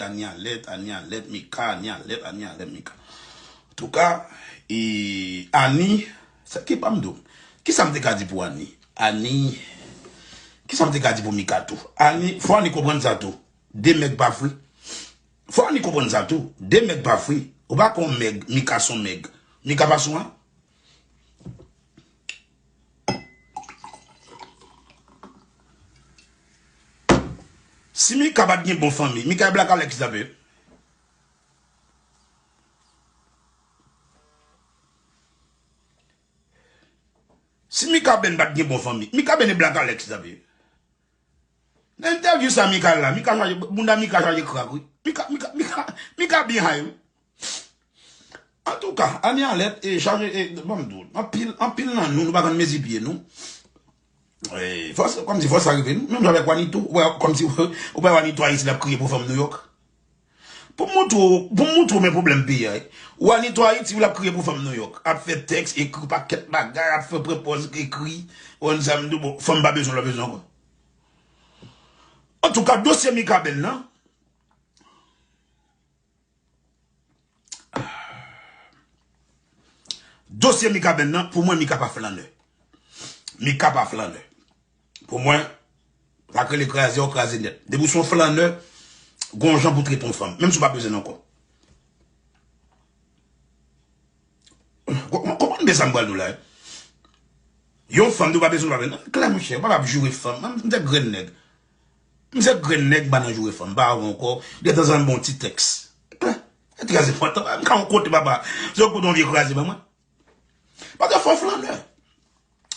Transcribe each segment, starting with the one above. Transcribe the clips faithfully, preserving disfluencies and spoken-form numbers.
Ani alèt, Ani alèt, Mika, Ani alèt, Ani alèt, Mika. Antouka, e, Ani, sa ki pa m di w? Kisa m te ka di pou Ani? Ani, kisa m te ka di pou Mika tou? Ani, fò Ani konprann sa tou. De mèg pa fri. Fò Ani konprann sa tou. De mèg pa fri. Ou pa kon mèg, Mika son mèg. Mika pa sou an. Si Mika pa t gen bon fanmi, Mika e Black Alex ki t ap ye. Si Mika Ben pa t gen bon fanmi, Mika Ben e Black Alex ki t ap ye. Nan entèvyou sa Mika la, Mika chaje, bounda Mika chaje krak, wi. Mika, Mika, Mika, Mika byen hay, wi. Antouka, Ani alèt, e chaje, e, ban m di w, anpil, anpil nan nou, nou pa konn mezi pye nou. E, fòs, kòmsi fòs sa rive nou. Menm jan avèk Wanito, ou wè, kòmsi, ou wè Wanito Ayiti l ap kriye pou fanm Nouyòk. Pou m montre w, pou m montre w men pwoblèm peyi a, wi. Wanito Ayiti, wi, l ap kriye pou fanm Nouyòk. Ap fè tèks, ekri pakèt bagay, ap fè pran pòz, ekri. Ou konn sa m di w, bon, fanm pa bezwen l, pa bezwen ankò. Antouka, dosye Mika Ben nan, dosye Mika Ben nan, pou mwen, Mika pa flannè. Mika pa flannè. Pou mwen, sa k rele kraze, w kraze nèt. Depi w se yon flannè, gon jan pou trete yon fanm, menm si w pa bezwen l ankò. Konprann byen sa m pral di w la, wi. Yon fanm, ou pa bezwen, pa bezwen. Klè, monchè, w pa p ap joure fanm. M se grenn nèg. M se grenn nèg, m pa nan joure fanm. M pa avè w ankò. Detanzantan, m ba w ti tèks. Klè. Se trè enpòtan. M ka yon kote, papa. Se yon kote yon vye kraze ban mwen. Paske fò w flannè.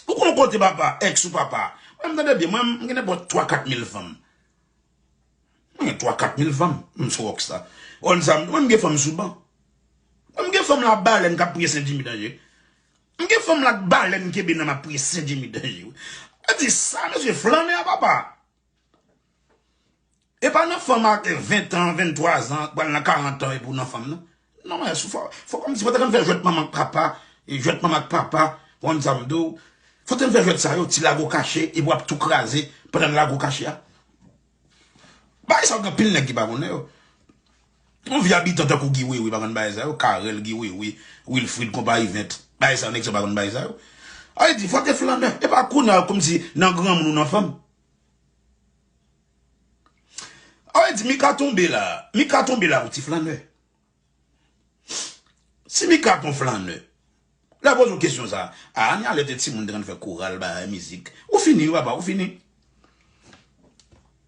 Ou konn kote papa, èks ou papa. Mwen, m tande byen, mwen, m gen nenpòt twa, kat mil fanm. Mwen gen twa, kat mil fanm, m sou rockstar. Ou konn sa m di, mwen, m gen fanm sou ban. Mwen, m gen fanm la balèn k ap priye Sen Jimi danje. M gen fanm la balèn kenbe nan m ap priye Sen Jimi danje. Sa di sa, mesye, flannè a papa. E pa nan fanm ak ven tan, venntwa zan, pral nan karant an epi w nan fanm nan. Non, men, fò, fò kòmsi, fò te konn fè jwèt manman ak papa, e jwèt manman ak papa, ou konn sa m di w. Fò te konn fè jwèt sa yo, ti lago kache, epi w ap tou kraze pandan l lago kache a. Bagay sa yo gen anpil nèg ki pa konnen yo. Yon vye abitan tankou Guy Wewe pa konn bagay sa yo, Carel, Guy Wewe, Wilfrid, konpayi vent. Bagay sa yo, nèg sa yo pa konn bagay sa yo. Sa vle di, fò te flannè. E pa kounye a, kòmsi nan granmoun ou nan fanm. Sa vle di, Mika tonbe la. Mika tonbe la pou ti flannè. Si Mika t on flannè, lè poze w kesyon sa, a, Ani alèt e timoun te konn fè koral, bagay, mizik. Ou fini, wi, papa, ou fini.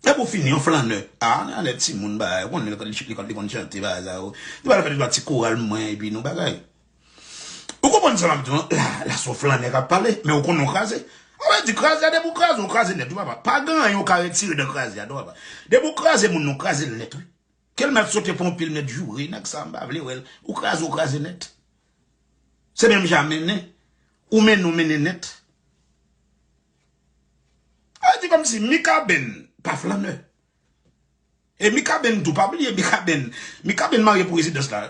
Epi ou fini, on flannè. A, Ani alèt timoun, bagay, ou konnen li, li, li konn chante, bagay sa yo. Nou pral fè de twa ti koral mwen, epi nou bagay. Ou konprann sa m ap di w, la, la se on flannè k ap pale, men ou konnen w kraze. Sa vle di kraze a, depi w kraze, ou kraze nèt, wi, papa. Pa gen anyen ou ka retire nan kraze a, non, papa. Depi w kraze moun nan, ou kraze l nèt, wi. Ke l mèt sote pran yon pil mèt joure, nèg sa m pa vle wè l. Ou kraze, ou kraze nèt. Se menm jan a mennen. Ou mennen, ou mennen nèt. Sa vle di kòmsi Mika Ben pa flannè. E Mika Ben tou, pa bliye Mika Ben. Mika Ben marye pou rezidans la.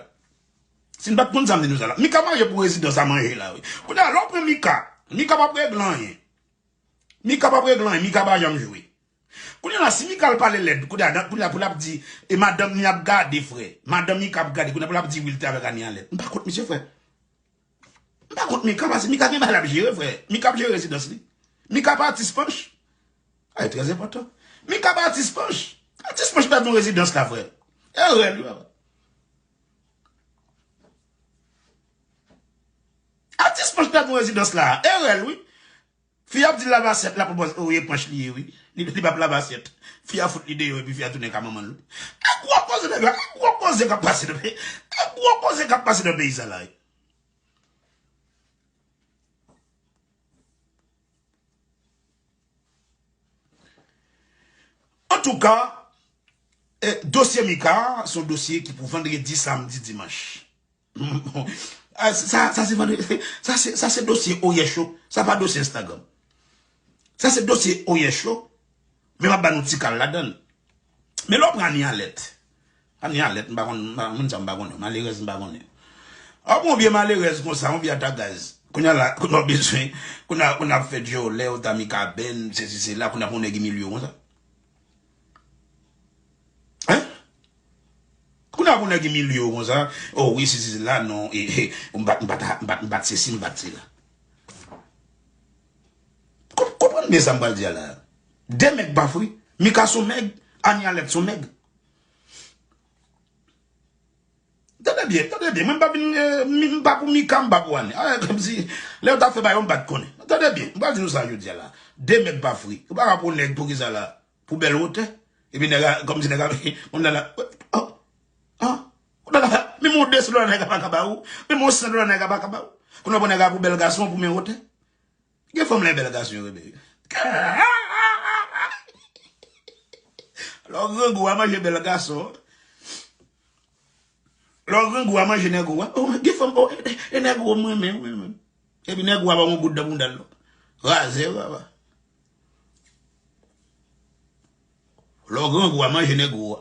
Si n pa t konn sa m di nou sa la. Mika marye pou rezidans a manje la, wi. Kounye a, lè w pran Mika, Mika p ap regle anyen. Mika p ap regle anyen, Mika pa janm joure. Kounye a la, si Mika al pale lèd, kounye a, kounye a pou l ap di, e madanm li ap gade, frè. Madanm Mika ap gade, kounye a pou l ap di, wi, l te avèk Ani alèt. M pa kont misye, frè. M pa kont Mika, paske Mika gen bagay l ap jere, frè. Mika ap jere rezidans li. Mika pa atis Panch. Sa e trè enpòtan. Mika pa atis Panch. Atis Panch pa nan rezidans la, frè. Erè l, wi, papa. Atis Panch pa nan rezidans la. Erè l, wi. Fi ap di l lave asyèt la pou oye Panch li ye, wi. Li, li p ap lave asyèt. Fi a fout li deyò, epi fi a tounen ka manman l, wi. E gwo koze nèg la, e gwo koze k ap pase nan peyi. E gwo koze k ap pase nan peyi sa la, wi. Antouka, e, dosye Mika a, se yon dosye ki pou vandredi, samdi, dimanch. Ah, sa, sa se vandredi, sa se, sa se dosye Oyè Cho, sa pa dosye Instagram. Sa se dosye Oyè Cho, men m ap ba nou ti kal ladan l. Men lè w pran Ani alèt, Ani alèt, m pa konn, m pa, moun sa m pa konnen, malerèz m pa konnen. A, bon, vye malerèz konsa, yon vye atagaz. Kounye a la, kounye a w bezwen, kounye a, kounye a ap fè djòlè, ou ta Mika Ben, sesi, sela, kounye a pou yon nèg imilye w konsa. Hein? Pa pou nèg imilye w konsa. Oh wi, si, si, si, la, non. E, e, m pa, m pa ta, m pa, m pa t sesi, m pa t sela. Konprann byen sa m pral di a la. De mèg pa fri. Mika s on mèg, Anie Alerte s on mèg. Tande byen, tande byen. Mwen m pa vin, eh, m pa pou Mika, m pa pou Anie. Ah, kòmsi, lè yo t ap fè bagay yo, m pa t konnen. Tande byen, m pral di nou sa jodi a la. De mèg pa fri. Ou pa ka pran nèg pou ki sa la? Pou bèl wotè. Epi nèg la, kòmsi nèg la, moun nan la, oh, ah, kounye a la, menm yon de san dola nèg la pa ka ba ou. Menm yon san dola nèg la pa ka ba ou. Kounye a pran nèg la pou bèl gason, pou men wotè. Gen fanm lè bèl gason yo rele. Lè w grangou a manje bèl gason. Lè w grangou a manje nègou a. Oh, gen fanm, oh, e, e, e nègou m renmen, renmen. Epi nègou a pa yon goud nan bouda l non. Razè, papa. Lè w grangou a manje nègou a.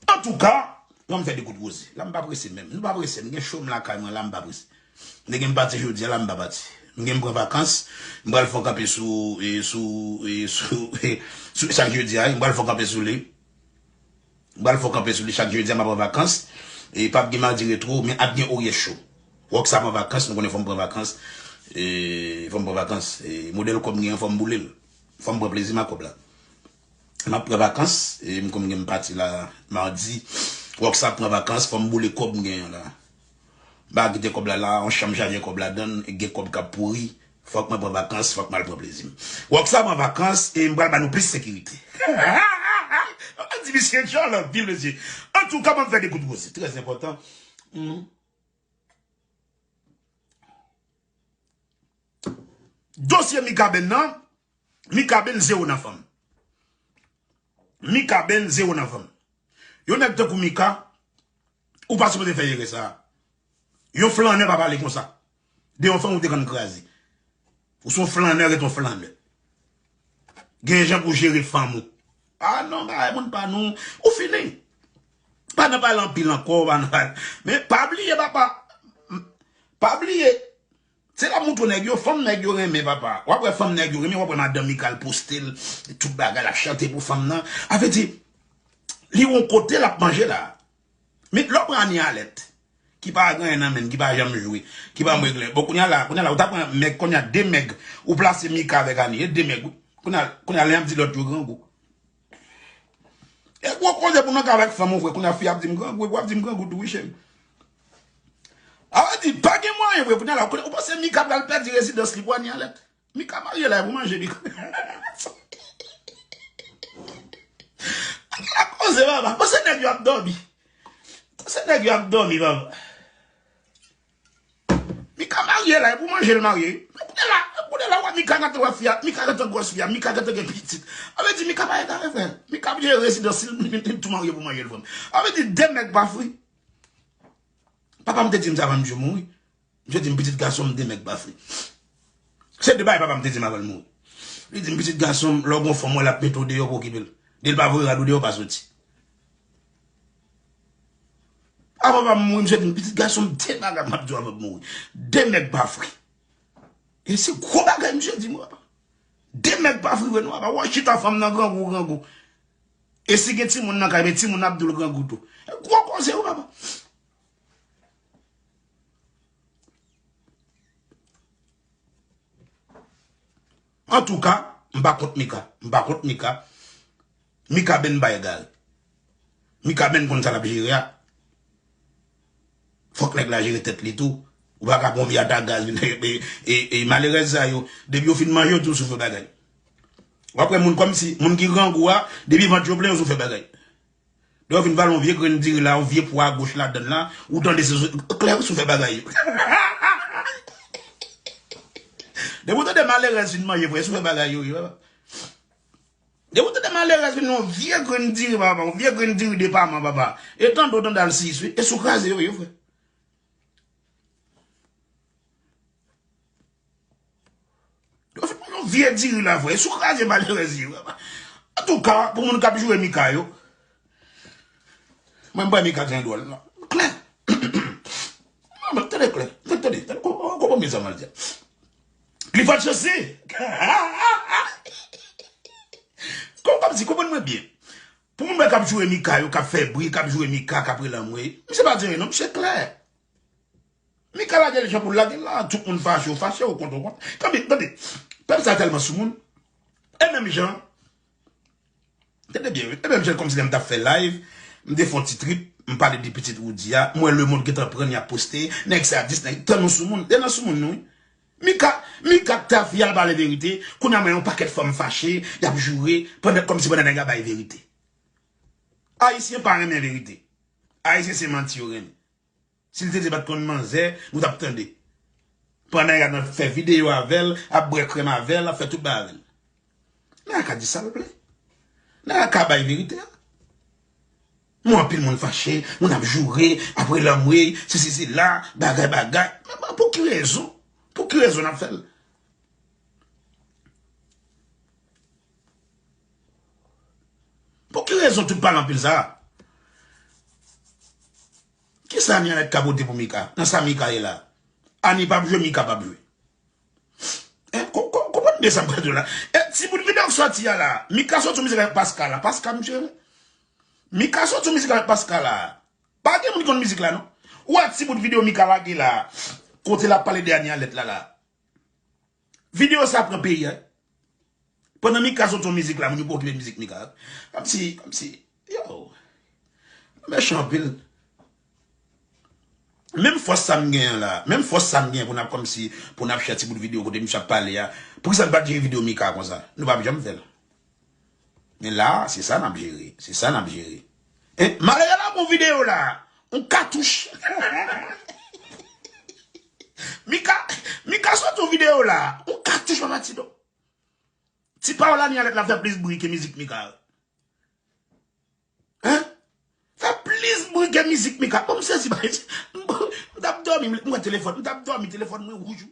Antouka, ann fè de kout koze. La m pa prese menm. Nou pa prese, m gen cho m lakay mwen la, m pa prese. M te gen m pati jodi a la, m pa pati. M gen m pran vakans, m pral fè kanpe sou, e, sou, e, sou, e, sou chak jodi a, m pral fè kanpe sou li. M pral fè kanpe sou li chak jodi a, m ap pran vakans. E p ap gen madi retwo, men ap gen oryè cho. Rockstar pran vakans, nou konnen fò m pran vakans. E fò m pran vakans. E modèl kòb m gen an, fò m boule l. Fò m pran plezi m ak kòb la. M ap pran vakans, e m konn gen m pati la madi. Rockstar pran vakans, fò m boule kòb m gen an la. M pa kite kòb la la, yon chanm chaje kòb ladan l, e gen kòb k ap pouri. Fòk mwen pran vakans, fòk m al pran plezi m. Rockstar pran vakans, e m pral ba nou plis sekirite. An di misye John anpil, mesye. Antouka, ban m fè de kout koze. Trè enpòtan. Hmm. Dosye Mikaben nan, Mikaben zewo nan fanm. Mikaben zewo nan fanm. Yon nèg tankou Mika, ou pa sipoze fè erè sa. Yon flannè pa pale konsa. De yon fanm ou te konn kraze. Ou se yon flannè, ret yon flannè. Gen jan pou jere fanm ou. Ah non, bagay moun pa nou. Ou fini. Pa nan pale anpil ankò, pa nan pale. Men pa bliye, papa. Pa bliye. Se la m montre nèg yo, fanm nèg yo renmen, papa. W ap wè fanm nèg yo renmen, w ap wè madanm li k al poste l, tout bagay, l ap chante pou fanm nan. A vle di, li yon kote l ap manje la. Men lè w pran Anie Alerte, ki pa gen anyen nan men l, ki pa janm jwe, ki pa mwen glen. Bon, kounye a la, kounye a la, ou ta pran mèg, kounye a de mèg, ou plase Mika avèk Anie, de mèg, wi. Kounye a, kounye a, lè y ap di lòt yo grangou. E gwo koze pou nan ka avèk fanm ou, frè, kounye a fi ap di m grangou, epi w ap di m grangou tou, wi, cheri. A vle di, pa gen mwayen, frè, kounye a la, ou panse Mika pral pèdi rezidans li pou Anie Alerte? Mika marye la pou manje, Mika. Ala koze, papa. Panse nèg yo ap dòmi. Panse nèg yo ap dòmi, papa. Mika marye la, e pou manje l marye. Kounye la, kounye la, wè Mika gentan wè fi a, Mika gentan gwòs fi a, Mika gentan gen pitit. A vle di, Mika pa egare, frè. Mika ap jere rezidans li, li, li, li tou marye pou manje l, frè m. A vle di, de mèg pa fri. Papa m te di m sa avan misye mouri. Misye di m, pitit gason m, de mèg pa fri. Se de bagay papa m te di m avan l mouri. Li di m, pitit gason m, lè w gon fanm, w wè l ap mete w deyò pou okipe l. Di l pa voye rad ou deyò, pa soti. Avan papa m mouri, misye di m, pitit gason m, de bagay m ap di w avan m mouri. De mèg pa fri. E se gwo bagay misye di m, papa. De mèg pa fri vre non, papa. W ap chita fanm nan grangou, grangou. E si gen timoun nan kay, men timoun nan ap di w grangou tou. E gwo koze wi, papa. Antouka, m pa kont Mika. M pa kont Mika. Mikaben pa egare. Mikaben konn sa l ap jere a. Fòk nèg la jere tèt li tou. Ou pa ka pran yon vye atagaz vin e, e, e malerèz sa yo. Depi yo fin manje, yo di w sou fè bagay. W ap wè moun kòmsi, moun ki grangou a, depi vant yo plen, yo sou fè bagay. Lè yo fin vale yon vye grenn diri la, yon vye pwa goch ladann la, ou tande se sou, klè wi sou fè bagay yo. Depi w tande malerèz fin manje, frè, sou fè bagay yo ye, papa. Depi w tande malerèz fin yon vye grenn diri, papa, yon vye grenn diri depaman, papa. E tande w tande al sis wi, e sou kraze yo ye, frè. Yo fin yon vye diri la, frè. Sou kraze malerèz ye, frè. Antouka, pou moun k ap joure Mika yo, mwen, m wè Mika gen dwòl, non. Klè. Non, men tande klè. Tande, tande, tande, konprann byen sa m al di a. Li pa t chanse. Kòm, kòmsi, konprann mwen byen. Pou moun wè k ap joure Mika yo, k ap fè bri, k ap joure Mika, k ap rele anmwey. Misye pa di anyen non, misye klè. Mika lage l jan pou l lage l la, tout moun fache, ou fache, ou kont, ou kont. Tande, tande. Pèp sa tèlman soumoun. E menm jan, tande byen, wi. E menm jan kòmsi lè m t ap fè live, m te fè yon ti trip, m pale de pitit Roody a, m wè lemonn gentan pran, y ap poste, nèg sa dis, nèg, tan nou soumoun, e nan soumoun nou, wi. Mika, Mika k ta fi al pale verite, kounye a m wè yon pakèt fanm fache, y ap joure, pandan, kòmsi pandan nèg la bay verite. Ayisyen pa renmen verite. Ayisyen se manti yo renmen. Si l te di pa t konn manzè, nou t ap tande. Pandan y ap fè videyo avè l, ap bwè krèm avè l, ap fè tout bagay avè l. Nèg la ka di sa l vle. Nèg la ka bay verite a. M wè anpil moun fache, moun ap joure, ap rele anmwey, sesi sela, bagay bagay. Men, men pou ki rezon? Pou ki rezon n ap fè l? Pou ki rezon tout pale anpil sa? Kisa Ani Alèt ka pote pou Mika? Nan sa Mika ye la? Ani p ap jwe, Mika p ap jwe. Hein? Ko-, ko-, konprann byen sa m pral di w la. E ti bout videyo k sòti a la. Mika sòti yon mizik avèk Paska la. Paska, m jere. Mika sòti yon mizik avèk Paska la. Pa gen moun ki konn mizik la, non. Ou wè ti bout videyo Mika lage la. Kote l ap pale de Ani Alèt la, la. Videyo sa pran peyi a. Pandan Mika sòti yon mizik la, moun yo pa okipe mizik Mika. Kòmsi, kòmsi, yo. Mechan anpil. Menm fòs sa m genyen la, menm fòs sa m genyen pou n ap kòmsi, pou n ap share ti bout videyo kote misye ap pale a. Poukisa n pa t jere videyo Mika konsa? Nou p ap janm fè l. Men la, se sa n ap jere. Se sa n ap jere. Hein? Malere la bon videyo la. On katouch. Mika, Mika sòti yon videyo la. On katouch, papa Tido. Ti pawòl Ani Alèt la fè plis bri ke mizik Mika. Hein? Fè plis bri ke mizik Mika. Bon, m sezi, m, m t ap dòmi, m wè telefòn, m t ap dòmi, telefòn mwen wouj.